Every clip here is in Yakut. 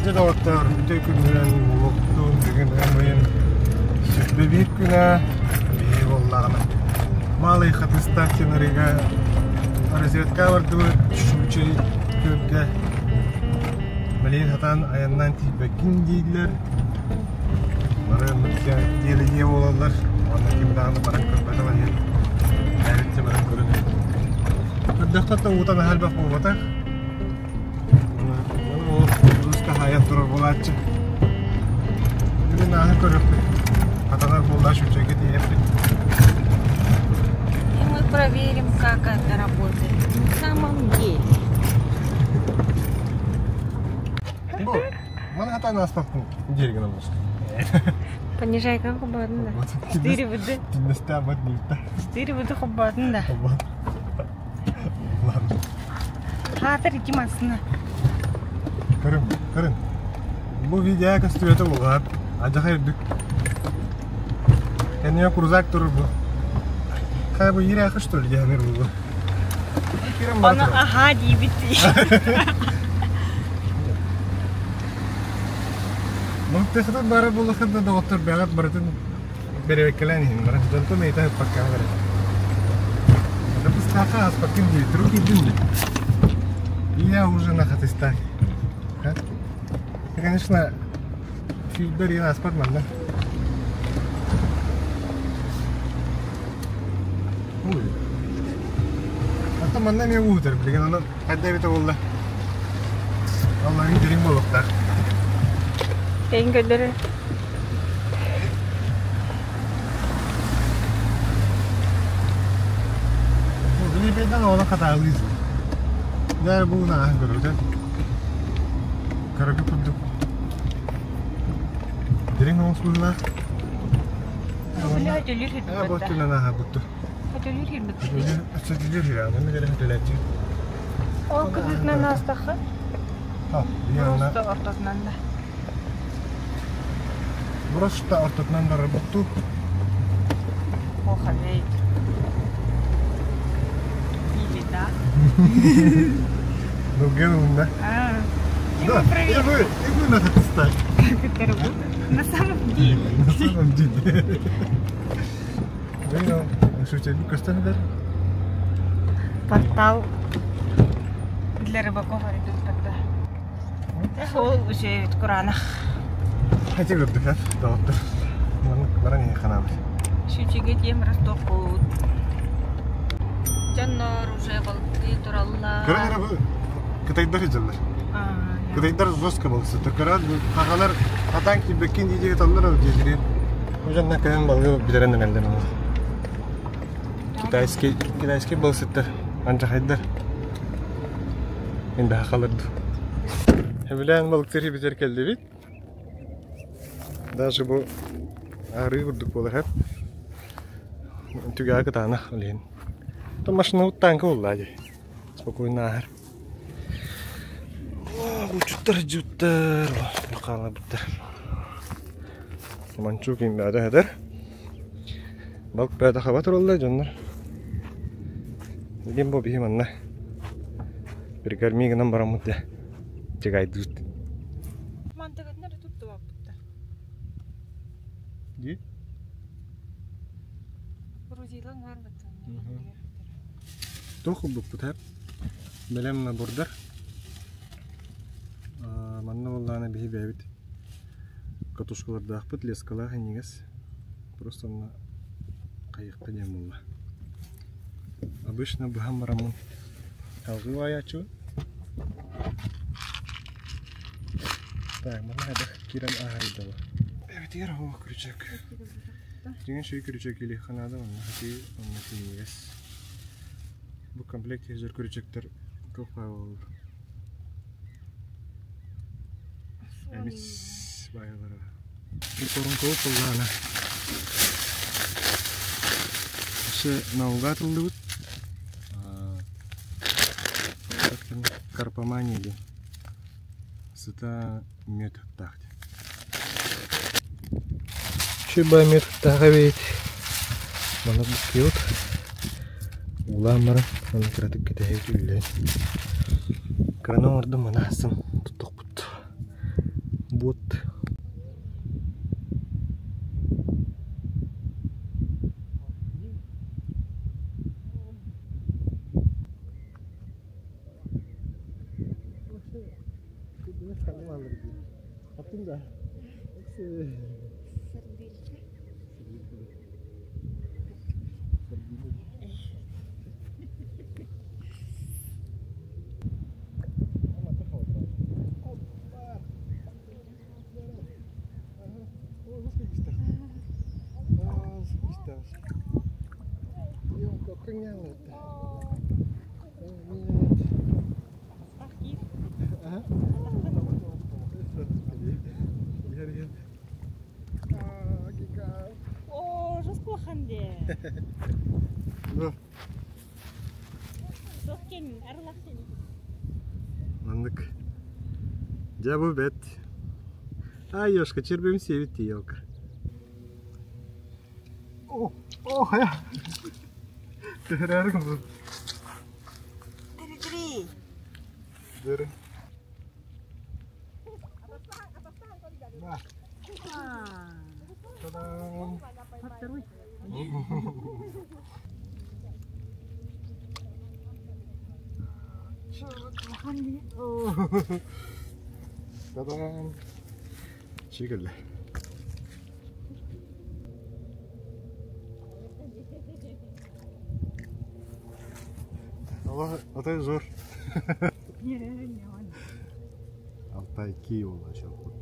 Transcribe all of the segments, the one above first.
Дьэ доҕоттоор, үтүө күнүнэн буолуохтун, бүгүн ыам ыйын 21 күнэ, биһиги буоллаҕына Малый Хатыстаах диэн арыыга разведка бардыбыт, Щучий күөлгэ. Билигин сатаан айаннаан тиийбэккин дииллэр. Бары диэлэ буолаллар, уонна ким даҕаны баран көрбөтөх иһин, бэйэбит баран көрөн Көрдөххө да уута наһаа элбэх буолбатах. Курууска хаайан турар буолааччы. Бүгүн ааһы көрүөхпүт. Хатанар буолла Щучайга тиийэппит. И мы проверим, как это работает на самом деле. Бу, маны хатан ааспаппын диир гынан буолсун. Понижай как холбоотун да. 4 ВД. Түннэстээммэт дииртэ. 4 ВД холбоотун да. Ладно. Хаатыр ити массына. Көрүн, көрүн. Бу видео көстүбэтэ буолар. Адьаха үрдүк. Кэннигэ крузак турur бу. Хай бу иирээхи что ли диһэнир бу. Ону аха диибит. Мантыхытын бары булахын да доҕоттор бэҕэт барытын бэрэбэккэлээн иһин баран дьонтон ыйыта ыппакка барар. Хатыстаахха ааспаккын дии, турук киирдим дии. Я уже на Хатыстаах. Конечно, сүүрбэр иһин ааспат манна. Ой. Ата манна эмиэ уутар билигин онон хайда эбитэ буолла. Алларын дириҥ буолуохтаах. Эйин көрдөрөр. Билибейден оҕону хатаалыыр. Дьэ бу нааһын көрөбүтэ. Көрөгү курдук. Дириҥ оҥос быһыылаах. Төлүүр Бу өттүнэн ааһабыт. Төлүүр хирбит. Өттүлүүр хирбит. Аны кэлэн төлөөччү. Ол кытытынан аастахха? Просто ортотунан да. Просто ортотунан барарбыттуу. Охалейт. Или да. Ну, генулна. Да, и вы, и вы надо стать. Как это работает? На самом деле. На самом деле. Портал для рыбаков идут тогда. Ол үчүгэй кураанах. Хотя көрдүк доҕоттор. Баран иһин ханаабыт. Щучьеге тиэм ростокпут. Дьоннор уже балыктыы тураллар. Көрөн эрэ бу кытайдар сылдьаллар. Кытайдар жестко балыксыттар. Көрөн хахалар хатаан киирбэккин дии дии таллар диэжириэр. Бу дьоннор кэлэн балыгы бүтэрэн эрэллэр. Китайский китайский балыксыттар, анчахайдар. Мен баха дуу. Сөбүлээн балыктыыр бүтэр кэллибит. Даже бу арыы курдук буолар Түгэҕэ кытаанах илиһин. То машина танка буолла дии. Спокойно ааһар. Кучуттар дьуттар хаалабыттар. Манчук иммэдэ хэтэр. Балк бэдэ хаба тураллар дьоннор. Билим бу биһи манна прикорми гынан бараммыт дэ. Чыгайдыыт. Мантыгытын эрэ туттубаппыт да. Ди? Грузилан барбыттан. Туох ылбыппыт һэп? Бэлэм набордар. Манна буоллаҕына биһи бэйэбит катушкалардаахпыт, лескалаах иҥигэс. Просто онно хайыахха диэн буолла. Обычно быһан бараммын салгыы баайааччыбын. Так, манна хайдах киирэн ааһарый Эбитигэр оһох күрүчэк. Дьиҥин үчүгэй күрүчэк илиэххэ наада, онно хатыы, онно синньигэс. Бу комплект иһигэр күрүчэктэр туох баар буолаллар. Эмис баайалара. Коронкову поллаана. Өссө науга атыллыбыт. Карпомания диэн. Сыта мүөт ыттаах диэн. Үчүгэй мүөт ыттаах эбит. Манна буккуйут. Уулаан баран аны кыратык кэтэһэбит үллээн. Кыраны оҥордум маны астым туттухпут. Вот. Оо, жоспулахан дee. Туох кин, арылахсин. Маннык. Дьэ бу бэт. Ай, Ёшка, чербем сиэбит дии, елка. О, о, хайа. Түһэрээри гыммыт. Три-три. Дөрү. На. Та-дам. Та-дам. Чигэллэ. Allah aтай zor. Алтай буолла чалпыт.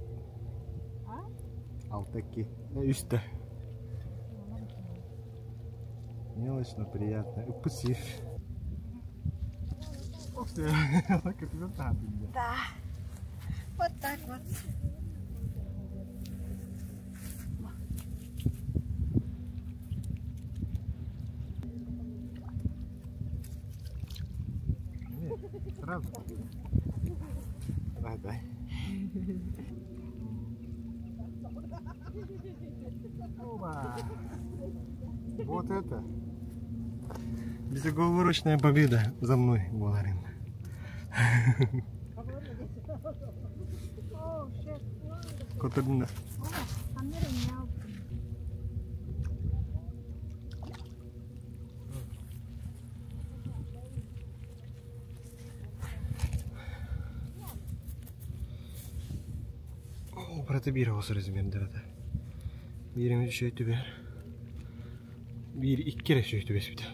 Алтайки. Үстэ. Мелочь, но приятно. Укусив. Ух ты, Да. Вот так вот. Сразу. Давай, дай. Оба! Вот это. Безоговорочная победа за мной, Баларин. Котырдың. Браты биир оҕус размердара да. Биир эмит үчүгэй түбэһэр. Биир икки эрэ үчүгэй түбэспитэ.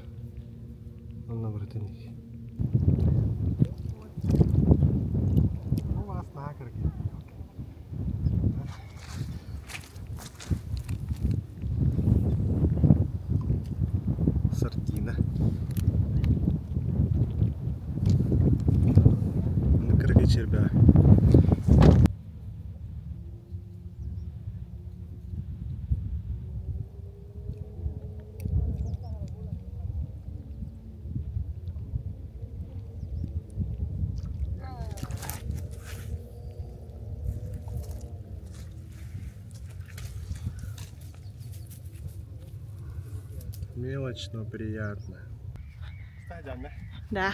Онно барытын Сардина. Аны кыракый чербэҕэ. Мелочь, но приятно. Да.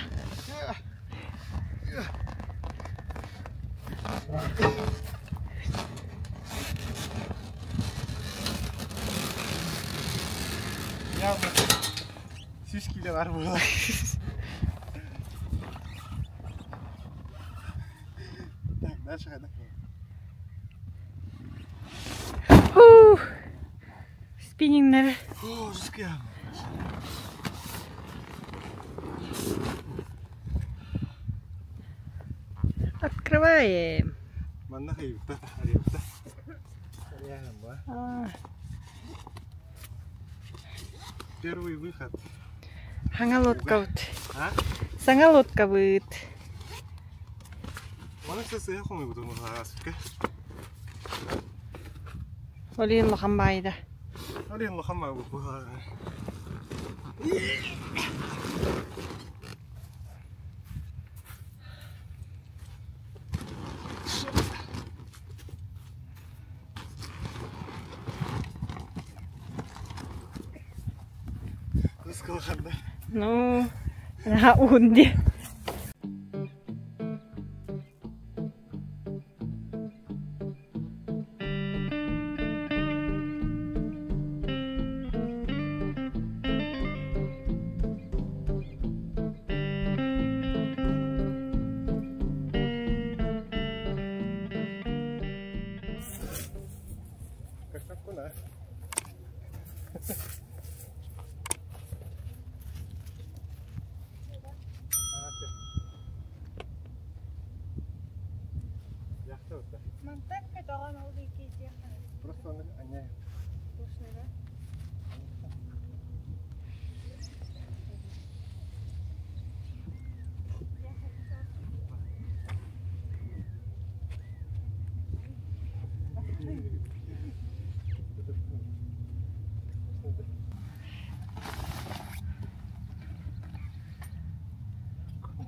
Явно сүүс киилэ бар буолла. Так, дальше хайда. Фух. Спиннингнер. О, жесткая. Открываем. Манна хайыбыта, арыйбыта. А, Первый выход. Саҥа лодкабыт. А? Саҥа лодкабыт. Маны сыһа хомуйбут мухааспка. Олин улахан баайда. Алин улахан баа бу. Ыскылаханда. Ну, наһаа уһун дии. Мантан көтөҕөн ол диэки Просто он они Слышно, да?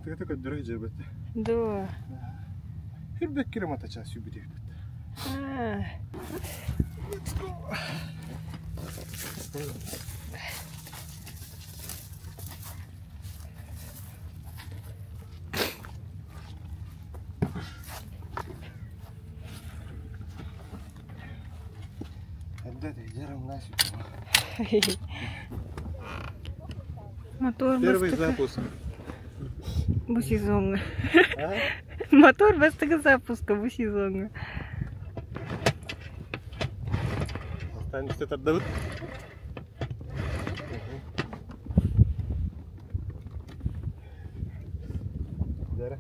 Тыгата көрдөрө дьэбэт. Да. Хүрбэк километр час сүбүтэ. А, Let's go. Мотор Первый бастакы запуск. бу сезоҥҥа. А? Мотор бастакы запуска бу сезоҥҥа. Алтан үстэ тардабыт. Дара.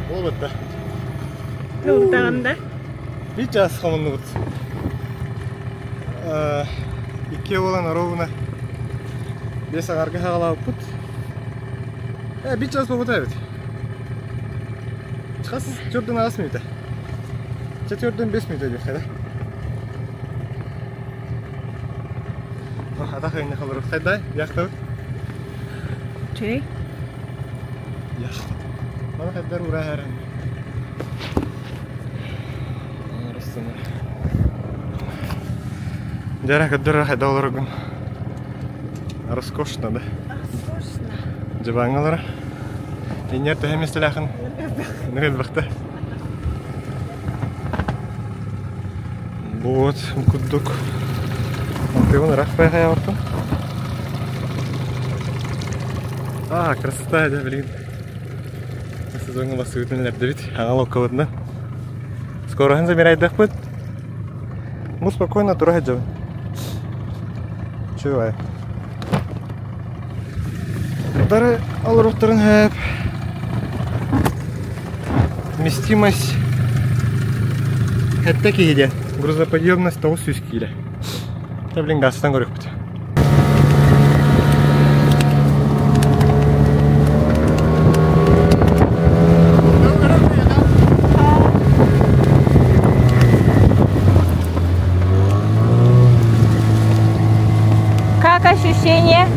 Буолбатта. Тылтаҕын да? Биир чаас хомуннубут. Икки буолан ровно 5 аҥарга хаҕалаабыппыт. Биир чаас буолбута эбит. Хас төрдүн аҕыс мүнүүтэ. Чэ төрдүн 5 мүнүүтэ диэххэ да. Атах ыйынньах олорор. Хайдай, яхтабыт? Чэй. Яхта. Маны хайдар ураа хэрэн. Дьэ, көрдөрөр хайда олорогун. Роскошно, да? Роскошно. Дьыбаҥҥалара. Инньэр төһө миэстэлээхин? Нөлбэхтэ. Вот курдук. Антыгын ыраах байхайабартын. А, красота, да, блин. Сезоҥҥа бассыбытын элэрдэбит. Аҥал оккабытынан. Скороһын замирайдахпыт. Ну, спокойно тура сылдьабын. Чувай. Дары олоруохтарын сөп. Вместимость сэттэ киһи диэн. Грузоподъемность 900 киилэ. Та блин газтан көрүөхпүт. Как ощущение?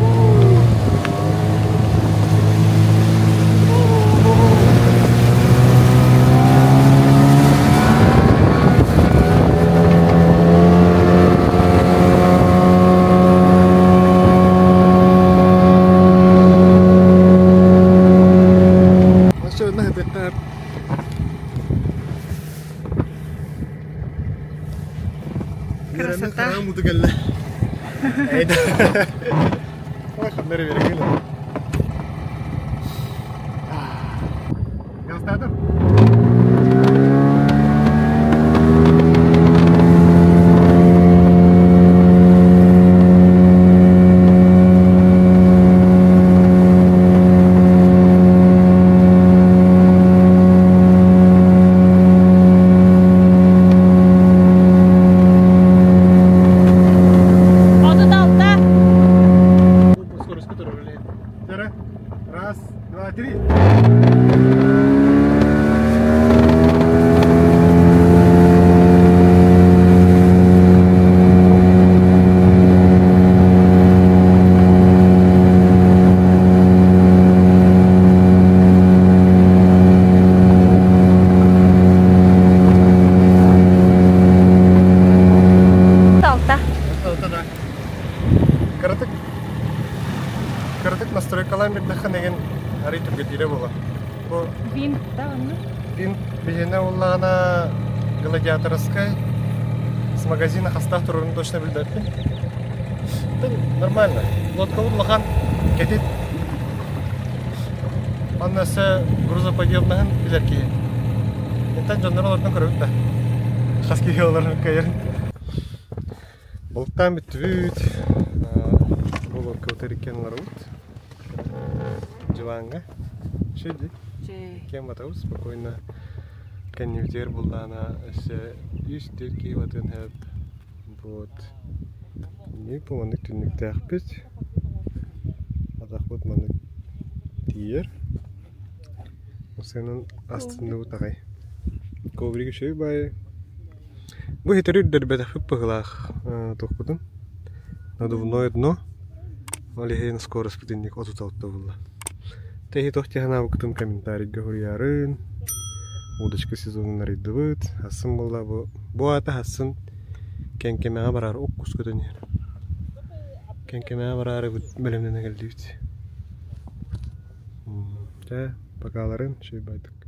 Оччоҕуна этиэххэ Красота. Хараҕым уута кэллэ. Ой, ханна эрэ биэрэ Газтаатым. 36. Скорость которого влияет. Раз, два, три. Алта. Алта, да. Кыратык кыратык настройкалаан биэрдэххэ нэгин арый түргэтиирэ буолар. Бу Винт, да, онно? Винт биһиэнэ буоллаҕына гладиаторскай с магазина хастаах турарын точно билбэппин. Нормально. Лодкабыт улахан кэтит. Манна өссө грузоподъемнаһын билэр киһи. Интэн дьоннор олордон көрөбүт да. Хас киһи олорон кыайарын. Балыктаан бүттүбүт. Бу лодкабытыгар иккиэн олоробут. Дьыбааҥҥа. Үчүгэй дии. Киэн батабыт спокойно. Кэннибитигэр буллаана өссө үс-түөрт киһи батыан сөп. Вот. Инник маннык түннүктээхпит. Атахпыт маннык тиийэр. Сыанан астынныбыт аҕай. Коврик үчүгэй баайы. Бу иһитэри үрдэрбэтэхпит быһыылаах туохпутун. Надувное дно. Ол иһин скороспут инник 36 буолла. Тэһи туох дии санаабыккытын комментарийга суруйаарын. Удочка сезонун арыйдыбыт. Хассын буолла бу. Бу аата хассын Кэҥкэмэҕэ бараары уккус көтөн иһэр. Кэҥкэмэҕэ бараары бэлэмнэнэ кэллибит. Чэ, покаларын, үчүгэй баайдык.